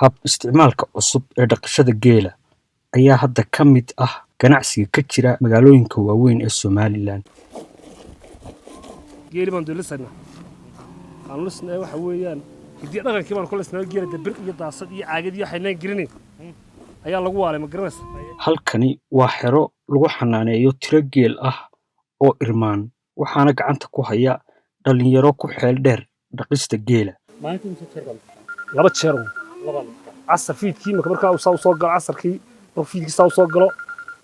Hab isticmaalka cusub ee dhaqashada geela ayaa hadda ka mid ah ganacsiga ka jira magaalooyinka waaweyn ee Somaliland. Geeli baan dulisanaa, aan lisnaa. Waxa weeyaan hiddii dhaqankii baan ku lisnaa geela, dabir iyo daasad iyo caagad iyo waxaynaan gelinayn ayaa lagu waalay, ma garanaysa? Halkani waa xero lagu xanaaneeyo tiro geel ah oo irmaan, waxaana gacanta ku haya dhalinyaro ku xeel dheer dhaqista geela. 2 jeer uun. Casar fiidkii marka markaa uu saa usoo galo, casarkii markuu fiidkii saa usoo galo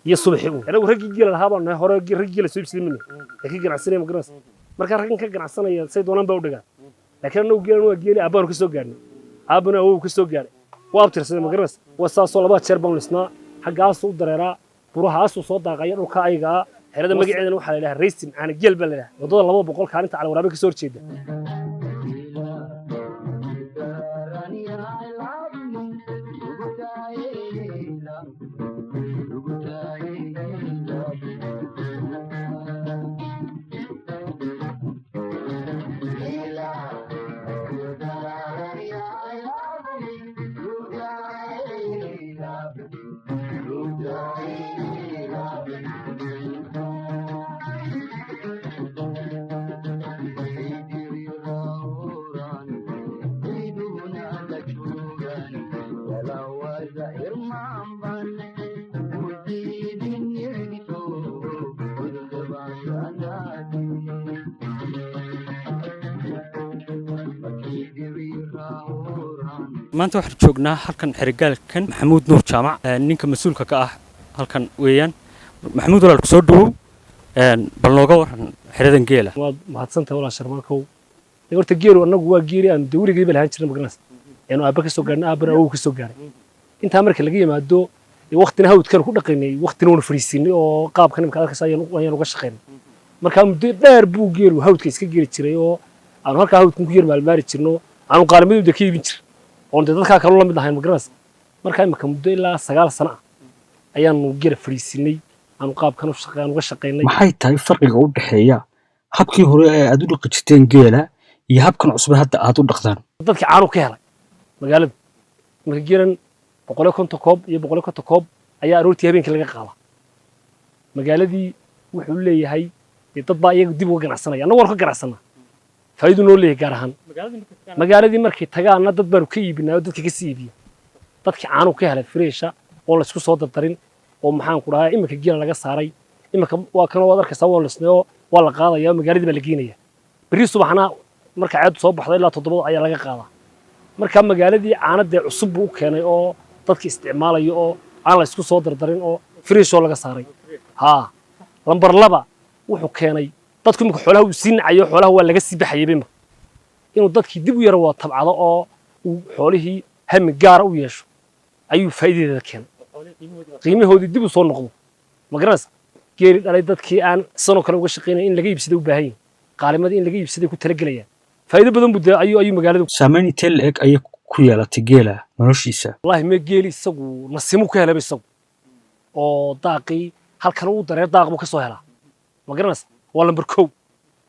iyo subaxii uun. Anagu raggii geela lahaa baan nahay hore, raggii geela soo iibsaday mani laakiin ganacsanaya, ma garanaysa? Markaa raggan ka ganacsanaya say doonaan baa u dhigaa, laakiin anagu geelan waa geeli aabbaanu ka soo gaadhnay, aabbana awow ka soo gaadhay, waa abtirsaday, ma garanaysa? Waa saasoo 2 jeer baan lisnaa. Xaggaasuu u dareeraa, burahaasuu soo daaqaya, dhulka ayaga ah. Xerada magaceedana waxaa la yidhaha Raysin Caana Geel baa la yidhaha, waddada 200 kaalinta Cali Waraabe ka soo horjeeda. Maanta waxaan joognaa halkan xerigaalkan Maxamuud Nuur Jaamac, ninka mas-uulka ka ah halkan weeyaan. Maxamuud, walaal, kusoo dhawow. Bal nooga waran xeradan geela. Waad mahadsantahay, walaal Sharmaakow. Horta geelu annagu waa geeli aanu dee weligayba lahaan jirnay, ma garanaysa? Eenu aabba ka soo gaadhnay, aabbana awow ka soo gaadhay. Intaa marka laga yimaado, waqtina hawdkaanu ku dhaqaynay, waqtina waanu fariisiinay oo qaabkan imika arkaysa ayaan uga shaqaynay. Markaa muddo dheer buu geelu hawdka iska geli jiray oo aanu halkaa hawdkan ku yar maalmaari jirno, aanu qaalimadooda ka iibin jir oon dee dadkaa kaloo la mid ahayn, ma garanaysa? Markaa imika muddo ilaa 9 sano ah ayaanu geela fariisiinay, aanu qaabkan aan uga shaqaynay. Maxay tahay farqiga u dhexeeya habkii hore ee aad u dhaqi jirteen geela iyo habkan cusub ee hadda aad u dhaqdaan? Dadkii caanu ka helay magaalada marka geelan 150 koob iyo 150 koob ayaa aroortii habeenkii laga qaadaa magaaladii. Wuxuu leeyahay dee dad baa iyaga dib uga ganacsanaya, annagu waanu ka ganacsanaa, faa'iidu noo leeyahay. Gaar ahaan magaaladii markay tagaanna dad baanu ka iibinaa oo dadka ka sii iibiya. Dadkii caanuu ka helay fresh ah oon laysku soo dardarin oo maxaan ku dhahaa iminka geela laga saaray. Iminka waa kanoo waad arkaysaa, waa lisnay oo waa la qaadaya oo magaaladii baa la geenaya. Berri subaxna marka ceedu soo baxdo ilaa 7 ayaa laga qaadaa. Marka magaaladii caanadee cusub buu u keenay oo dadka isticmaalayo oo aan la isku soo dardarin oo fresh oo laga saaray. Haa, lambar 2 wuxuu keenay dadku imika xoolaha uu sii nacayo, xoolaha waa laga sii baxayay imika, inuu dadkii dib u yara wada tabcado oo uu xoolihii hami gaara u yeesho ayuu faa'iidadeeda keenay, qiimahoodii dib u soo noqdo, ma garanaysa? Geeli dhalay dadkii aan sanoo kale uga shaqaynaya in laga iibsaday u baahan yihin, qaalimadii in laga iibsaday ku talagelayaan. Faa'iido badan buu dee ayuu magaalada Saameyn intee la-eg ayay ku yeelatay geela noloshiisa? Wallahi me, geeli isagu nasimu ka helaba isagu oo daaqii halkan uu dareer daaq buu ka soo helaa, ma garanaysa? Waa lambar 1.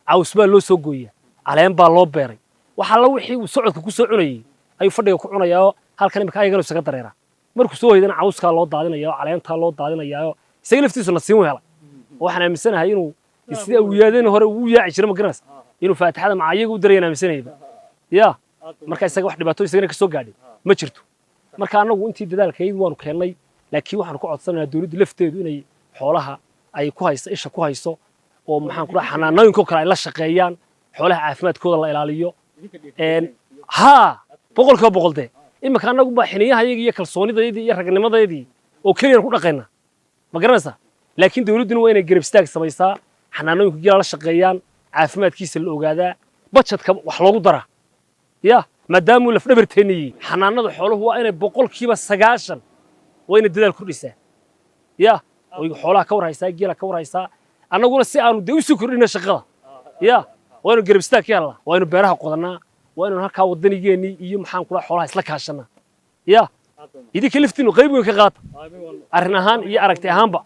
Caws baa loo soo gooyaa, caleen baa loo beeray, wax alla wixii uu socodka ku soo cunayay ayuu fadhiga ku cunayaa oo halkan imika ayagana isaga dareeraa. Markuu soo hoydana cawskaa loo daadinayaa oo caleentaa loo daadinayaa oo isaga laftiisu nasiimu helay. Oo waxaan aaminsanahay inuu sidii awliyaadeen hore uu u yaaci jiray, ma garanaysa, inuu faatixada maca iyaga u darayaan aaminsanayba ya. Marka isaga wax dhibaato isagana ka soo gaadhay ma jirto. Marka annagu intii dadaalkaydu waanu keennay, laakiin waxaanu ka codsanaynaa dowladdu lafteedu inay xoolaha ay ku hayso, isha ku hayso oo maxaan ku dhaha xanaanooyinka oo kale ay la shaqeeyaan, xoolaha caafimaadkooda la ilaaliyo. Haa, 100% dee iminka annagu baa xiniyahayaga iyo kalsoonidaydii iyo ragnimadayadii oo keliyaan ku dhaqaynaa, ma garanaysaa? Laakiin dowladduna waa inay garab istaag samaysaa, xanaanooyinka geela la shaqeeyaan, caafimaadkiisa la ogaadaa, bajetka wax loogu daraa ya, maadaamuu lafdhabarteenna yihi. Xanaanada xooluhu waa inay 90% waa inay dadaal kordhisaa ya, oy xoolaha ka war haysaa, geela ka war haysaa. Annaguna si aanu dee usii kordhina shaqada ya, waa inu garab istaag ka helnaa, waa inu beeraha qodanaa, waa inuu halkaa wadanigeennii iyo maxaan kula xoolaha isla kaashanaa ya. Idinka laftiinu qayb weyn ka qaata arrin ahaan iyo aragti ahaanba.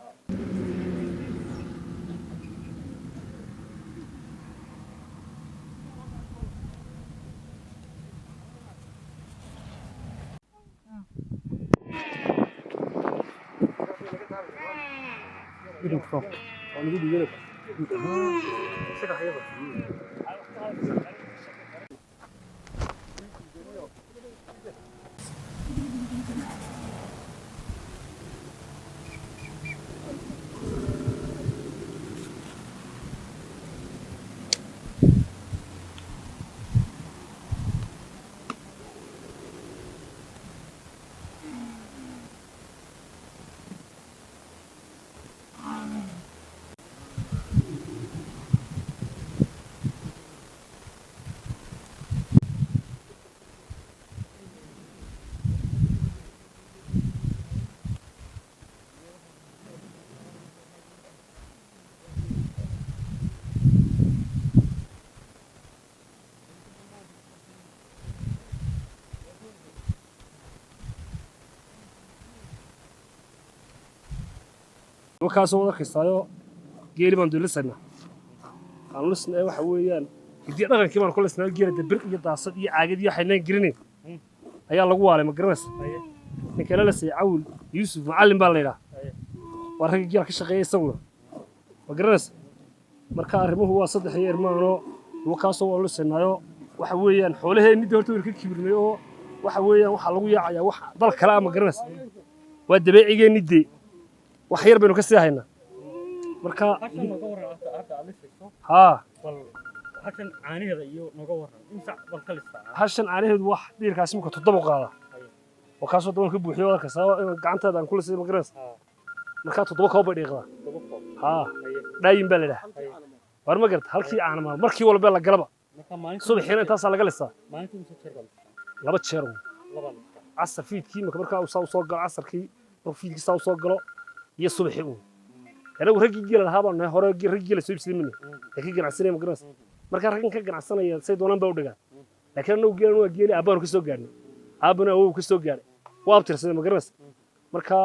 Waa nagu dhiiganay. Isaga hayaba. Markaasoo wada arkaysaayo geeli baan dulisanaa, aan lisnaa. Waxa weeyaan hiddii dhaqankii baan ku lisnaa geela, de bir iyo daasad iyo caagad iyo waxaynaan gelinayn ayaa lagu waalay, ma garanaysa? Ninka la lisay Cawil Yuusuf Macallin baa la yidhaha, waa ragga geela ka shaqeeya isaguna, ma garanaysa? Marka arrimuhu waa saddex iyo irmaanoo kaasoo waan lisanaayo. Waxa weeyaan xoolaheenni horta waynu ka kibirnay, oo waxa weeyaan waxaa lagu yaacayaa wax dal kale ah, ma garanaysa? Waa dabeecigeenni dee, wax yar baynu ka sii haynaa marka. Hashan nooga waran hadda aad lisayso. Haa. Bal hashan caanaheeda iyo nooga waran, imsa bal ka listaa? Hashan caanaheedu wax dhiirkaasi imika 7 qaada, oo kaasoo daban ka buuxiyo arkaysaa gacantaada aan ku lisay, ma garanaysa? Markaa 7 koob bay dhiiqdaa. 7 koob? Haa, dhaayin baa la idhaha, war ma garata? Halkii caana maa markii walba la galaba. Marka maalintii? Subaxiina intaasaa laga lisaa. Maalintii imsa jeer baa listaa? 2 jeer uun. Labaa listaa? Casar fiidkii marka markaa uu saa usoo galo, casarkii markuu fiidkii saa usoo galo iyo subaxii uun. Anagu raggii geela lahaa baanu nahay hore, raggii geela soo iibsaday mana ee ka ganacsanaya, ma garanaysa? Marka raggan ka ganacsanaya say doonaan baa u dhigaa, laakiin anagu geelan waa geeli aabbaanu ka soo gaadhnay, aabbana awow ka soo gaadhay, waa abtirsaday, ma garanaysa? Marka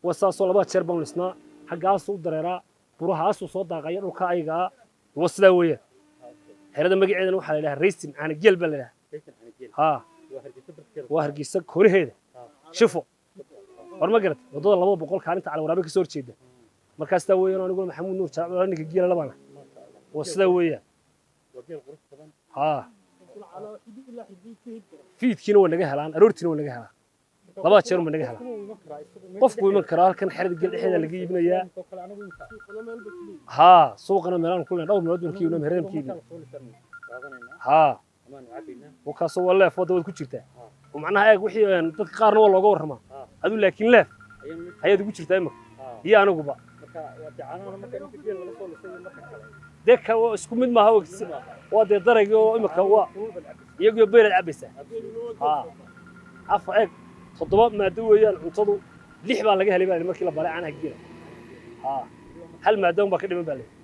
waa saasoo 2 jeer baanu lisnaa. Xaggaasuu u dareeraa, burahaasuu soo daaqaya, dhulka ayagaa waa sidaa weeyaan. Xerada magaceedana waxaa la yidhaha Raysin Caana Geel baa la yidhaha. Raysan Caana Geel? Haa. Waa Hargeysa barkeeda? Waa Hargeysa koonaheeda, Shifo, war ma garata? Waddada 200 kaalinta Cali Waraabe ka soo horjeeda. Markaa sidaa weeyaan, aniguna Maxamuud Nuur Jaamac, ninka geela labana, waa sidaa weeyaan. Waa geel qurux badan. Haa, fiidkiina waa naga helaan, aroortiina waa naga helaan, 2 jeer waa naga helaan. Qofku wuu iman karaa isagu? Qofku wuu iman karaa, halkan xerada geel dhexdeeda laga iibinayaa. Oo kale anagu imika Haa, suuqana meelaan ku leenahay, dhowr meelood baan ka iibinaa, meherada ka iibinaa. Markaa lasoo lisan qaadanaynaa Haa. amaanu cabaynaa. Wakaasoo waa leef, wadda waad ku jirtaa. Oo macnaha eeg wixii dadka qaarna waa looga warramaa, adu laakiin leef ayaan ayaad ugu jirtaa imika iyo aniguba. Marka waa caanaha marka inta geel laga soo lisay iyo marka kale? Dee ka waa isku mid maaha, waa dee daraygi oo imika waa Kulul baad cabaysaa. Iyagiyo beelaad cabaysaa. Haa, afar eeg, 7 maado weeyaan cuntadu, 6 baa laga helay baa la yidhi markii la baray caanaha geela. Haa, hal maado un baa ka dhiman baa la yidhi.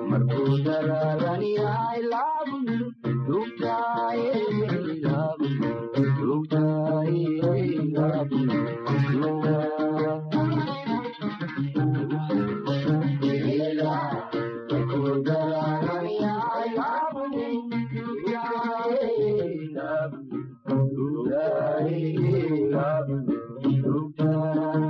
Markuu daraaran yahay laabu lugtaaye laabu lugtaaye laabu markuu daraaran yahay laabu lugtaaye laabu lugtaaye laabu lugtaa.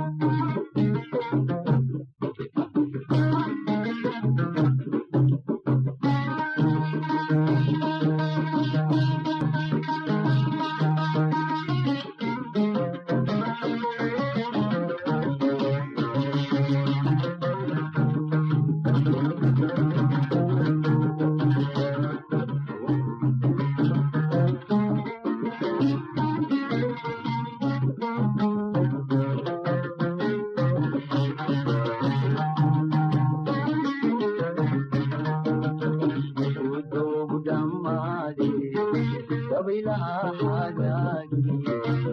Udoogu dhammaade dabaylaha hagaagi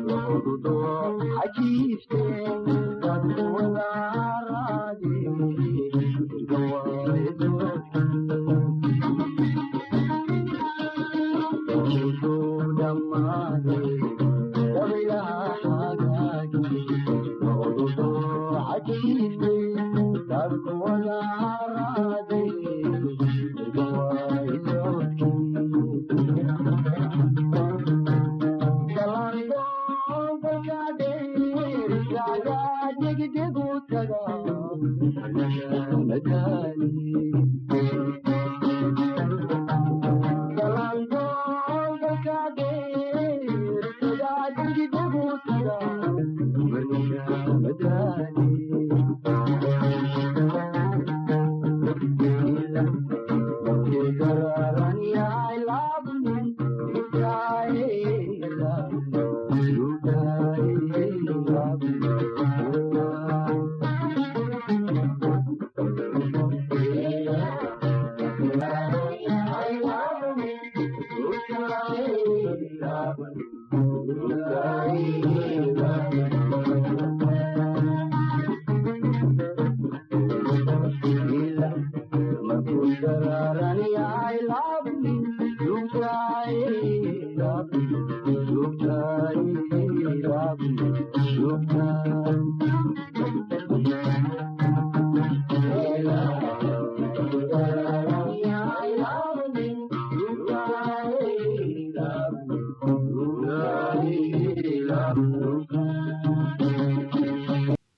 loodudoo xajiifte dadku wadaaraade irgawaaedoodku dhammaade dabaylaha hagaagi loodudoo xajiifte dadku wadaaraade.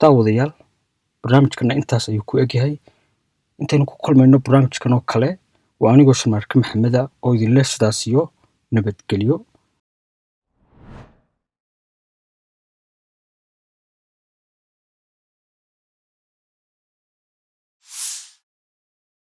Daawadayaal, barnaamijkana intaas ayuu ku egyahay. Intaynu ku kulmayno barnaamijkan oo kale, waa anigoo Sharmaarke Maxameda oo idinleh sidaas iyo nabadgelyo.